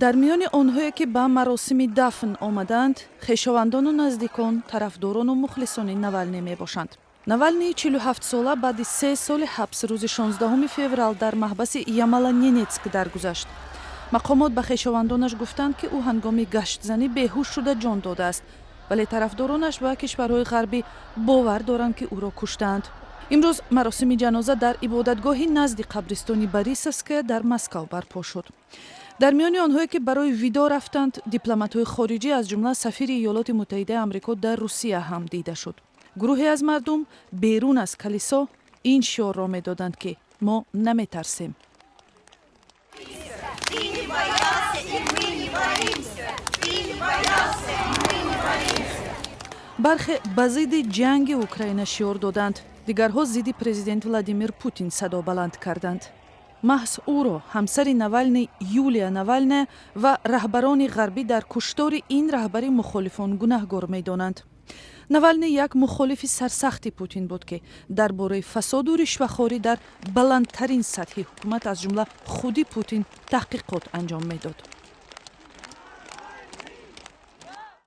Дар миёни онҳое, ки ба маросими дафн омадаанд, хешовандону наздикон, тарафдорону мухлисони Навалний мебошанд. Навалнии 47-сола баъди 3 соли ҳабс рӯзи 16 феврал дар маҳбаси Ямало-Ненецк даргузашт. Мақомот ба хешовандонаш гуфтанд, ки ӯ ҳангоми гаштзанӣ беҳуш шуда ҷон додааст, вале тарафдоронаш ва кишварҳои ғарбӣ бовар доранд, ки ӯро куштаанд. Имрӯз маросими ҷаноза дар ибодатгоҳи назди қабристони Борисовская дар Москав барпо шуд. Дар миёни онҳое, ки барои видо рафтанд, дипломатҳои хориҷӣ, аз ҷумла сафири Иёлоти Муттаҳидаи Амрико дар Русия ҳам дида шуд. Гурӯҳе аз мардум берун аз калисо ин шиорро медоданд, ки мо наметарсем. Ты не боялся, и мы не боимся. Ты не боялся, и мы не боимся. Бархе ба зидди ҷанги Украина шиор доданд, дигарҳо зидди президент Владимир Путин садо баланд карданд. Маҳз ӯро ҳамсари Навалний, Юлия Навальная, ва раҳбарони ғарбӣ дар куштори ин раҳбари мухолифон гунаҳгор медонанд. Навалний як мухолифи сарсахти Путин буд, ки дар бораи фасоду ришвахорӣ дар баландтарин сатҳи ҳукумат, аз ҷумла худи Путин, таҳқиқот анҷом медод.